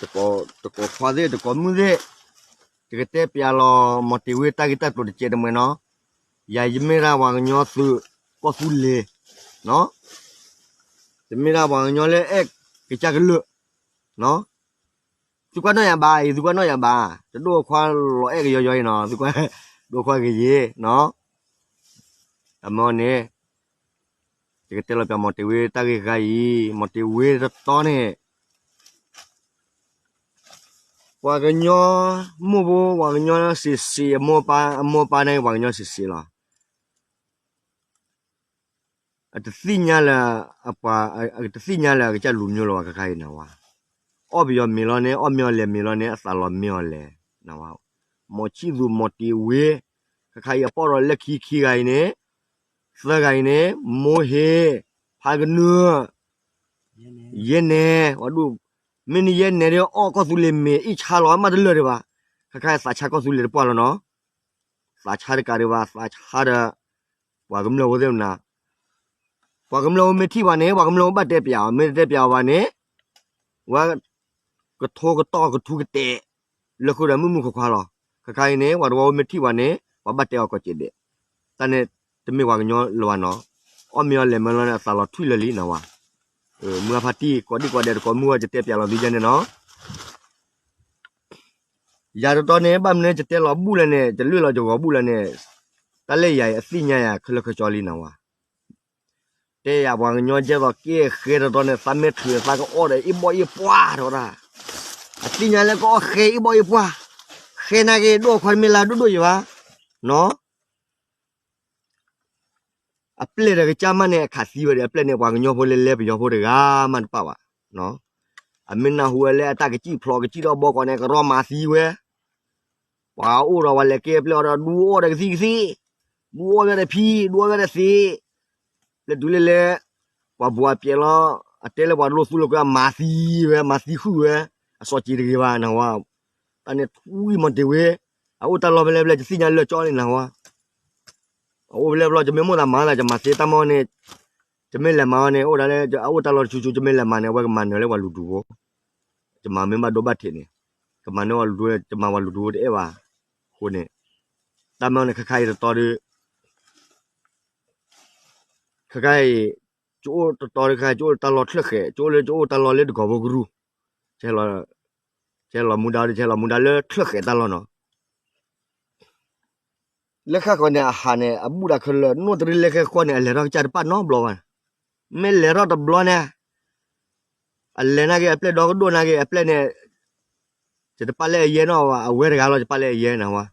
တကိးခွါသ့ၣ် တကိးမုၣ်သ့ၣ်, ယကတဲပျးလီၤ မီၤတ့ၤဝ့တၢ်ဂ့ၢ်တၢ်ကျိၤတစဲးတမှဲၤနီၤ. ယၤယမ့ၢ်ဒၣ်ပှၤကညီသုး ကီၢ်သူလ့ၤ, ယမ့ၢ်ဒၣ်ပှၤကညီလၢအဲၣ်ကစၢ်ကလုာ်, သုကွၢ်နီၣ်ယၤဘၣ်အံၤ သုကွၢ်နီၣ်ယၤဘၣ်, တဒိၣ်အခွါလီၤအဲၣ်ကယီယီအံၤနီၤ, သုကွၢ်ဒိၣ်ခွါဂ့ၤယ့ၤနီၤ. အမ့ၢ်န့ၣ် ယကတဲလီၤပျးမီၤတ့ၤဝ့တၢ်ဂ့ၢ်တခါအံၤ, မီၤတ့ၤဝ့တတီန့ၣ် ပှၤကညီမိၢ်ဖိ ပှၤကညီစံးစံး အမိၢ်အပၢ်န့ၣ် ပှၤကညီစံးစံးလီၤ. အတသ့ၣ်ညါလၢ အပှၤ အတသ့ၣ်ညါလၢအကစၢ်လူၤမိၢ်လၢၤဝဲ ခဲခါအံၤနဝဲ, အီၣ်ပယီၤမ့ၤလီၤန့ၣ် အီၣ်မ့ၢ်အီၤလဲၤမ့ၤလီၤန့ၣ် အသးလီၤမ့ၢ်အီၤလဲၤနဝဲ, မီၤဆံၣ်သူၤမီၤတ့ၤဝ့, ခဲခါအံၤအပီၣ်ဒီးလၢခံခံဂၤအံၤန့ၣ်, သၢဂၤအံၤန့ၣ်, မိၢ်ဟ့ၣ်, ဖးကနုာ်, ယဲၢ်နဲ, ပှၤဒိၣ်, မ့ၢ်နယဲၢ်နဲဒီးအီၣ်ကီၢ်သူလ့ၤမ့ၤအ့ၣ်ဆါလီၤမးတလၢာ်ဒံးဘၣ်, ခဲခါအံၤသးဆါကီၢ်သူလ့ၤတပှၢ်လီၤနီၤ. သးဆါတကးဒံးဘၣ် သးဆါဒီး ပှၤကမျၢၢ်ဖိသ့ၣ်မနၤ, ပှၤကမျၢၢ်ဖိမ့ၢ်ထံၣ်ဘၣ်န့ၣ် ပှၤကမျၢၢ်ဖိဘၣ်တဲပျးအီၤ, မ့ၢ်တတဲပျးအီၤဘၣ်န့ၣ်, ဝဲကထိကတီၢ်ကထူကတဲာ် လၢဃုာ်ဒီးမုၢ်မုၢ်ခွါခွါလီၤ. ခဲခါအံၤန့ၣ် ပှၤတဝီဖိမ့ၢ်ထံၣ်ဘၣ်န့ၣ် ပှၤဘၣ်တဲအီၤကိးကဲးဒဲး, တၢ်န့ၣ်တမ့ၢ်ပှၤကညီလၢၤဘၣ်နီၤ, အီၣ်မ့ၤအီၤလဲၤမ့ၤလီၤန့ၣ် အသးလီၤထွံၣ်လၢာ်လံနဝဲ. မုၢ်အဖါတံၢ် ကိးဒံကိးဒဲး တကိးမုၢ်ဂီၢ်ယတဲပျးလီၤသုယဲန့ၣ်နီၤ. ယၤတတီန့ၣ် ဘၣ်မနုၤယတဲလီၤဘူၣ်လဲၣ်န့ၣ် ယလုၢ်လီၤယဂီၤဘူၣ်လဲၣ်န့ၣ်, တၢ်လၢယၤအံၤအသ့ၣ်ညါယၤခဲလၢာ်ခဲဆ့လံနဝဲ. တဲယၤပှၤကညီကဲသိးကဲဃဲတတီန့ၣ် သးမဲာ်ချုးသးကအီၣ်ဒီးအ့ၣ်ဘီၣ်အ့ၣ်ပှၢ်တဝဲဒၣ်, အသ့ၣ်ညါလၢကအီၣ်ဃဲအ့ၣ်ဘီၣ်အ့ၣ်ပှၢ်, ဃဲနာ်က့ဒိၣ်ခွါတမ့ၢ်လၢဒိၣ်ဒိၣ်ယံၤဘၣ်နီၤ. အပျဲၢ်ဒီးကစၢ်မးန့ၣ် အခးသံဝဲဒီး အပျဲၢ်န့ၣ် ပှၤကညီဖိလၢလဲပယီၤဖိတဂၤမးတပာ်ဘၣ်. အမ့ၢ်နၢ်ဟူဝဲလၢအတၢ်ကစံၣ်ဖျိးကစံၣ်ထီၣ်ဘီကီးန့ၣ် ကရီမၤသံဝဲ, ပှၤအိၣ်ဒီးပှၤလဲၤကဲအပျဲၢ်အီၤဒီး ဒူအီၣ်ဒီးကသံၣ်ကသ့, ဒူအီၣ်ဝဲဒီးဖံ, ဒူအီၣ်ဝဲဒီးသ့း, ပျဲၢ်တုၤလၢလဲၤ, ပှၤဘိးအပျဲၢ်လီၤ, အတဲလၢပှၤလိၣ်သူလိာ်ကွဲ အမၤသံဝဲ မၤသံဃုာ်ဝဲ, အစီၤက့ၤတဂ့ၤဘၣ်နဝဲ. တၢ်န့ၣ်ထူဝံၤမီၤတ့ၤဝ့, အအိၣ်တၢ်လီၢ်ဖဲလဲၣ်ဖဲလဲၣ် ယသ့ၣ်ညါလၢာ်ကၠီန့ၣ်နဝဲ. အအိၣ်ဖဲလဲၣ်ဖဲလဲၣ် ယမ့ၢ်မိၣ်သးမၤသး ယမၤသ့တၢ်မီၢ်န့ၣ်, ယမ့ၢ်လဲၤမၤအီၤန့ၣ် အိၣ်ဒၣ်လၢအအိၣ်တၢ်လီၢ်တဆူၣ်ဆူၣ် ယမ့ၢ်လဲၤမၤန့ၣ် အဝဲကမၤနၢၤလၢပှၤလူၤဒူဖိ, ယမၤမ့ၢ်ဘၣ်ဒိဘၣ်ထံးန့ၣ်, ကမၤနၢၤပှၤလူၤဒူ, ယမၤပှၤလူၤဒူတအဲၣ်ဘၣ်, အဃိန့ၣ်, တၢ်မီၢ်န့ၣ် ခဲခါအံၤတတီဒီး ခဲခါအံၤ, ယအိၣ်တတီတခါ ယအိၣ်တၢ်လီၢ်ချၢၣ်ဃဲး ယအိၣ်လၢယအိၣ်တၢ်လီၢ်လၢတကီၢ်ဖိကရူၢ်, ယဟဲလီၤမူဒါဒီး ယဟဲလီၤမူဒါလၢချၢၣ်ဃဲးတၢ်လီၢ်နီၤ. လၢဃၣ်ဃီန့ၣ် အဟးန့ၣ် အဘူၣ်ဒၣ်ခဲလၢာ် နီၢ်တရံးလဲၤခဲဃီန့ၣ် အလဲၤထီၣ်ကစၢ်တပာ်နီတဘျီဘၣ်. မ့ၢ်လဲၤထီၣ်တဘျီန့ၣ် အလဲၤနာ်က့ အပျဲၢ်ဒီကဒိၣ်နာ်က့ အပျဲၢ်န့ၣ် ယတပာ်လၢအယဲၢ်နီၤဘၣ် အဝဲတဂၤလီၤ ယပာ်လၢအယဲၢ်နဝဲ.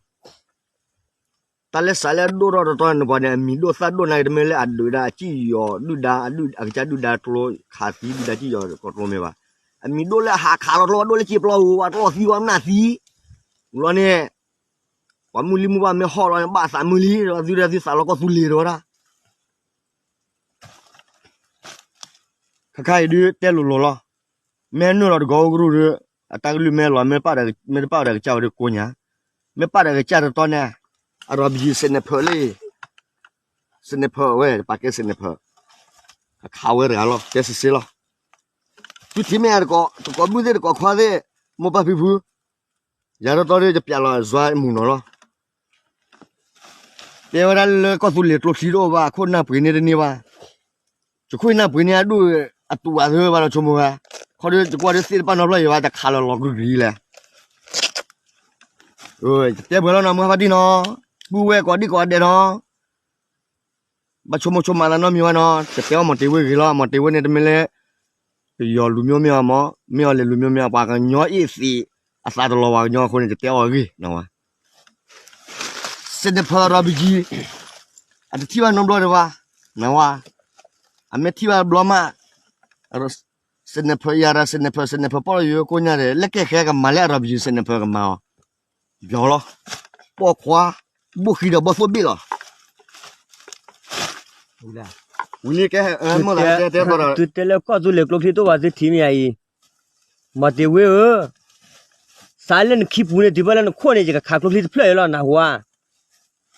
တၢ်လၢစးလၢအဒိၣ်ထီၣ်တတီန့ၣ်ပှၤန့ၣ် အမံၤဒိၣ်သၣ်ဒိၣ်နာ်က့ တမ့ၢ်လၢအဒုးဒၣ်အစံၣ်ယီၤ ဒုၣ်ဒါ အကစၢ်ဒုၣ်ဒါကျိ ခးသံဒုၣ်ဒါစံၣ်ယီၤကီၢ်ကျိမ့ၢ်ဘၣ်. အမံၤဒိၣ်လၢအဟးခးလီၤကျိ အဒိၣ်လၢစံာ်ပျီဧိၤ အကျီသံဝဲမနုၤသံ လီၤန့ၣ် ပှၤမုၢ်လံမုၢ်ဘၣ်မ့ၢ်ဟီၣ်လီၤန့ၣ် ဘၣ်သးမုၢ်လံ သုဒၣ်သုသးလီၤကီၢ်သူလ့ၤတဝဲဒၣ် ခဲခါအံၤဒုးတဲလိၤလိၤလီၤ. မ့ၢ်နုာ်လီၤတကီၢ်အိၣ်ကရူၢ်ဒီး အတၢ်ကလုၢ်မ့ၢ်လီၤ မ့ၢ်တပာ်ဒီးကစၢ်ဝဲဒီးကိညါ, မ့ၢ်ပာ်ဒီးကစၢ်တတီန့ၣ် အရီဘံယံၤ sniper လံ sniper ဝဲ ပာ်ကဲ sniper အခးဝဲတဂၤလီၤ တဲစ့စ့လီၤ. သုထံၣ်မ့ၢ်တကိး တကိးမုၣ်သ့ၣ် တကိးခွါသ့ၣ် မိၢ်ပၢ်ဖံဖု ယၤတတီဒီး ယပျးလီၤယွၤမုၢ်နီၤလီၤ. တဲဝဲဒၣ်လၢကီၢ်သူလ့ၤကျိချံတအိၣ်ဘၣ် ခိၣ်နၢ်ပှ့ၤန့ၢ်တန့ၢ်ဘၣ်. ယခိၣ်နၢ်ပှ့ၤန့ၢ်အဒိၣ် အတူးဘၣ်သ့ဘၣ်ဒီးဆိကမိၣ်ဝဲ, ခီဒီးယကွၢ်ဒီးသ့ၣ်တပာ်နီတဘျီယံၤဘၣ် တခးလီၤလီၤကရံၤကရံၤလဲၣ်. ယတဲပှဲၤလီၤနီၤ မုၢ်ဖါတံၢ်နီၤ, ပုၢ်ဝဲၢ်ကိးဒံကိးဂၤဒဲးနီၤ ဘၣ်ဆိကမိၣ်ဆိကမးသးနီတမံၤဝဲနီၤ, ယတဲအီၤမီၤတ့ၤဝ့ဂ့ၤလီၤ, မီၤတ့ၤဝ့န့ၣ် တမ့ၢ်လၢ ပယီၤလူၤမိၢ်မ့ၢ်အီၤမီၤ, မ့ၢ်အီၤလဲၤလူၤမိၢ်မ့ၢ်အီၤ ပှၤကညီအ့ၣ်သ့း အသးတလီၤပှၤကညီအဃိန့ၣ် ယတဲအီၤအဂ့ၢ်နီၤဝဲ. sniper ရီဘံယံၤ အတထံၣ်ဘၣ်နီတဘျီတဘၣ်, နဝဲ, အမ့ၢ်ထံၣ်ဘၣ်တဘျီမး, sniper ယၤဒီး sniper sniper ပီၣ်လီၤယိၤကိညါဒီး လၢကဲဃဲကမၤလၢအရီဘံယံၤ sniper ကမၤအီၤ ယီၤလီၤ, ပိာ်ခွါ, ဘိၣ်ဃံဒီးဘီၣ်သိၣ်ဘ့ၣ်လီၤ. ဝံၤလံကဲ, သုတဲလၢကီၢ်သူလ့ၤကျိချံတအိၣ်ဘၣ်သုထံၣ်မ့ၢ်ယၤအံၤ, မီၤတ့ၤဝ့ဧၢ, စးလၢနခံပူၤန့ၣ် တုၤဘၣ်လၢနခိၣ်န့ၣ် ယကခးကျိချံတဖျၢၣ်အံၤလီၤ နၢ်ဟူဧါ,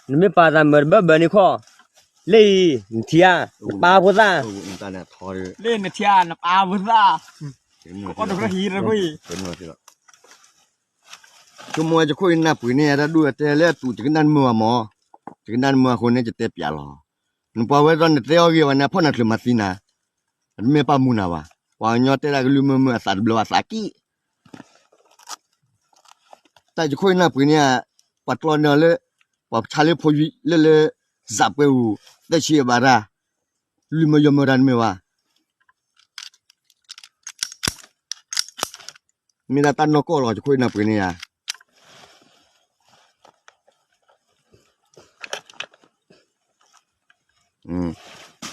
နမ့ၢ်ပာ်သးမၢၤတဘၢဘၢန့ၣ်ခီ, လၢအံၤ နထံၣ်ဧါ, နပၢ်ဖိသၣ်, လၢနထံၣ်ဧါ နပၢ်ဖိသၣ်, ဆိကမိၣ်ဝဲယခိၣ်အံၤနၢ်ပှ့ၤန့ၢ် ယတၢ်ဒိၣ်အတဲလၢအတူး ယကနၣ်နမုာ်ဘၣ်မၢ်, ယကနၣ်နမုာ်အဃိန့ၣ် ယတဲပျးလီၤ. နပှၤဝဲဒီးနတဲအီၤဂ့ၤဘၣ်န့ၣ် အဖီၣ်နၤချုးမၤသံနၤ, အတမ့ၢ်ပာ်မူနၤဘၣ်. ပှၤကညီတဲဒၣ်ကလုၢ်မုာ်မုာ်အသးတဘျီဘၣ်သးကံၣ် တၢ်ယခိၣ်အံၤနၢ်ပှ့ၤန့ၢ်ဧါ, ပှၤကျီန့ၢ်အီၤလၢ ပှၤဆါလၢဖိယံၤလၢလၢ စးပှဲၤအူၤ သၢဆံအဘၣ်တၢ်, လုၢ်မၢယီၢ်မၢတၢ်တမ့ၢ်ဘၣ်. မ့ၢ်ဒၣ်တၢ်နီၢ်ကီၢ်လီၤ ယခိၣ်အံၤနၢ်ပှ့ၤန့ၢ်ဧါ.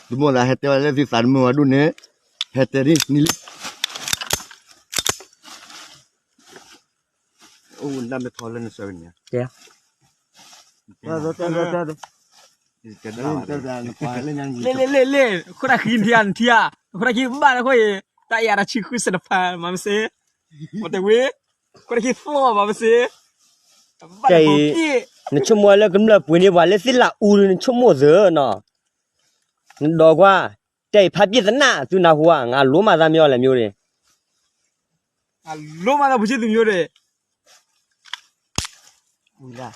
သုမိၢ်သးဟဲတဲဝဲလၢသုသးတမုာ်ဝဲဒိၣ်န့ၣ်, ဟဲတဲဒ်န့ၣ်လံ. အိၣ်နၢ်မ့ၢ်ထီလၢနစၢၤန့ၣ်, လ့ၣ်လ့ၣ်လ့ၣ်, ခိၣ်တၢ်ခံနထံဧါ နထံဧါ, ခိၣ်တၢ်ခံဘၣ်နခိၣ်အံၤ, တၢ်အံၤအတၢ်ဆံဃုစတဖၣ် မၤမ့ၢ်စ့, မီၤတ့ၢ်ဝ့, ခိၣ်တၢ်ခံသီၣ် မၤမ့ၢ်စ့, တၢ်အံၤ, နဆိကမိၣ်လၢကမျၢၢ်ပှ့ၤန့ၢ်ပှၤလၢသ့ၣ်လၢအူဒီး နဆိကမိၣ်သ့နီၤ, နဒီးကွၢ်, တၢ်အံၤဖးပျဲၢ်သနၢ် သုနၢ်ဟူဧါ, ငါလိမၤသးမ့ၢ်အီၤလဲၣ်မ့ၢ်ဒီး, လိမၤသးပူၤဆ့သုမ့ၢ်ဒီး ခါ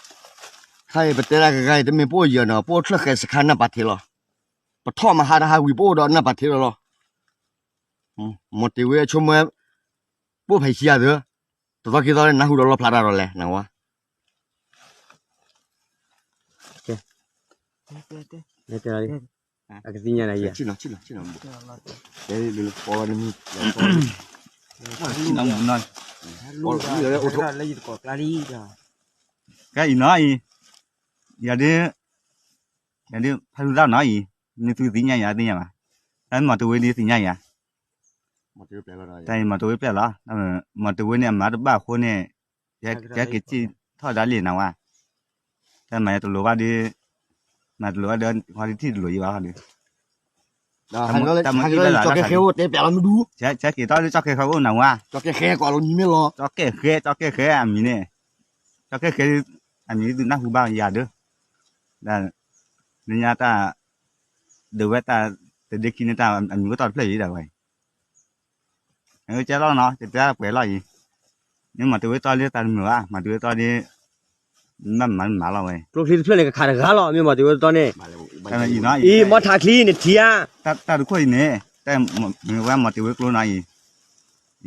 အံၤပတဲဒၣ်ကဂၤအံၤ တမ့ၢ်ပအိၣ်ယၢၤနီၤ, ပအိၣ်ချၢၣ်ဃဲစခါနၢ်ပာ်ထံးလီၤ. ပထီၣ်မဟါတဟါဝံၤ ပအိၣ်ဒီးနၢ်ပာ်ထံးလီၤလီၤ. မီၤတ့ၢ်ဝ့အဆိကမိၣ်, ပအိၣ်ဖဲဆံးယၤသၢ, တသီခံသီနၢ်ဟူဒီးလီၣ်ဖျါတၢ်ဒီးလဲၣ် နဝါ အကသ့ၣ်ညါနၤယၤ, ကဲအံၤနီၤအံၤ, ယၤဒ်, ယၤဒ်ဖးလူသၣ်နီၤအံၤ, မ့ၢ်သုသ့ၣ်ညါယၤသ့ၣ်ညါဘၣ်, တၢ်မီၤတဝ့ဒ်သ့ၣ်ညါယၤ, တၢ်အံၤမီၤတဝ့ပျဲၢ်လီၤ, မီၤတဝ့န့ၣ်အမၤတဘၣ်အဃိန့ၣ်, ယဟဲက့ၤစံၣ်ထီၣ်ဒၣ်လံနဝါ, တၢ်မၤယတလိၤဘၣ်ဒ်, မၤတလိၤဘၣ်ဒီး ခီဒ်ထံၣ်တလိၤယံၤဘၣ်ခီဒ် ကၠီၣ်ကဲၣ်ဃဲအိၣ်တဲပျးလီၤမ့ၢ်ဒူ, ကၠီၣ်ကဲၣ်ဃဲ, ကၠီၣ်ကဲၣ်ဃဲအိၣ်နဝါ, ကၠီၣ်ကဲၣ်ဃဲ, ကၠီၣ်ကဲၣ်ဃဲအမံၤန့ၣ်, ကၠီၣ်ကဲၣ်ဃဲ, အမံၤသုနၢ်ဟူဘၣ်ယၤဒီး, လၢညါတၢ်, ဒုးဝဲတၢ်, တဒ့ခံန့ၣ်တၢ်အမံၤအိၣ်တီၢ်တဖျၢၣ်ယံၤဒၣ်ဝဲ, ကဲလီၤနီၤ ကတဲပှဲၤလီၤအံၤ, မ့ၢ်မီၤတဝ့တီလၢတၢ်တမုာ်ဘၣ် မီၤတဝ့တီဒ် ဘၣ်မၤမၤလီၤဝဲ, ကျိချံတဖျၢၣ်န့ၣ် ကခးတဂၤလီၤ မ့ၢ်မီၤတဝ့တီန့ၣ်, အံၤ မီၤထးချံနထံဧါ, တၢ်တခိၣ်အံၤန့ၣ်, ဝဲမီၤတဝ့ကျိနီၤအံၤ, အံၤ,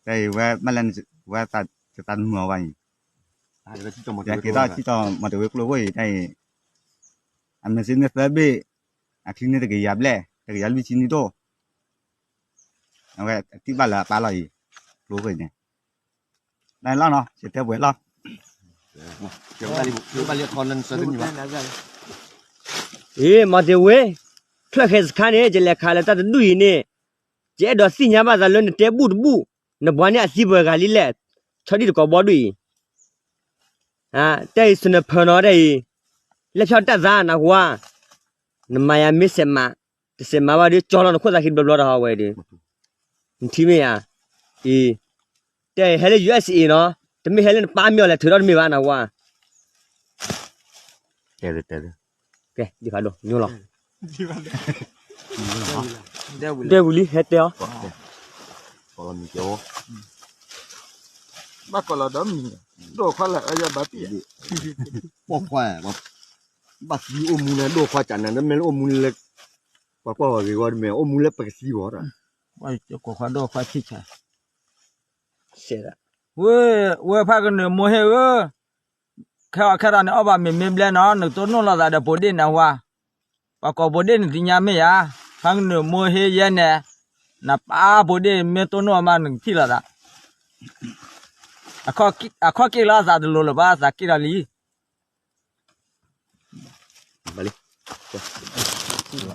တၢ်အံၤဝဲဘၣ်လဲၣ်, ဝဲတၢ်တမုာ်အီၤဘၣ်အံၤ, က့ၤထီၣ်ထံၣ်တီမီၤတဝ့ကျိအံၤ တၢ်အံၤ, အမဲာ်စ့န့ၣ်သၢဘ့ၣ်, အချံန့ၣ်တကယၤဘျဲၣ် တကယၤလွံၢ်ဆံနံၣ်ဒိၣ် အဝဲအထံၣ်ဘၣ်လၢအပၢ်လီၤအံၤ, ကျိဃိန့ၣ်, တၢ်လီၤနီၤ ယတဲပှဲၤလီၤ, အ့ မီၤတ့ၢ်ဝ့, ချၢၣ်ဃဲစခါန့ၣ် ယလဲၤခးလၢတၢ်တဒူၣ်အံၤန့ၣ်, ယအဲၣ်ဒိးသ့ၣ်ညါဘၣ်သးလၢနတဲဘူၣ်တဘူၣ်, နဘှါန့ၢ်အသံပှဲၤဂၤလံလဲၣ်, ဆီဒံၣ်တကိးဘီဒူၣ်အံၤ တၢ်အံၤ စနဖၢနီၤတၢ်အံၤ, လဲၤဖျီတၢ်သးနၢ်ဟူဧါ, နမၤယၤမ့ၢ်စဲးမး, တစဲးမးဘၣ်ဒီး ကၠီလီၤနခိၣ်သးခံတဘျီဘျီဒီးဟီဝဲဒီး, နထံၣ်မ့ၢ်ဧါ, အံၤ, တၢ်အံၤဟဲလၢ ယူၢ်အ့ၣ်စ့ၣ်အ့ၣ်နီၤ, တမ့ၢ်ဟဲလၢနပၢ်မ့ၢ်အီၤလဲၣ် ထုးထီၣ်တမ့ၢ်ဘၣ်နၢ်ဟူဧါ ကဲ, ဒ်ဖးဒိၣ်ညိလီၤ, ဒဲဝံၤလံ ဟဲတဲအီၤ, ဘၣ်ကိးလီၤဒီးမံၤ, ဒိၣ်ခွါလၢအယၤဘၣ်တံၢ်, ပိာ်ခွါ, ဘၣ်သံအိၣ်မူလၢဒိၣ်ခွါကနၤ တမ့ၢ်လၢအိၣ်မူလၢ, ပှၤကွၢ်ဝဲဂ့ၤဝဲတမ့ၢ် အိၣ်မူလၢပကသံဂီၤဒီး, ဝဲဖးကနၢၤမိၢ်ဟ့ၣ်ဧၢ, ခဲအံၤခဲဒီးန့ၣ် အီၣ်ဘၣ်မ့ၤမ့ၢ်ဘျဲနီၤ နကတိၢ်နီၣ်လိာ်သးဒီးပိာ်ဒ့ၣ်နၢ်ဟူဧါ, ပှၤကိးပိာ်ဒ့ၣ်နသ့ၣ်ညါမ့ၢ်ဧါ, ဖးကနၢၤမိၢ်ဟ့ၣ်ယဲန့ၣ်, နပၢ်ပိာ်ဒ့ၣ်မ့ၢ်တိၢ်နီၣ်မးနကထံၣ်လိာ်သး, အခီၣ်က့ၣ်လီၤအသးတလိၤလၢၤဘၣ် သးက့ၣ်ဒီးလံ ဘၣ်လံ,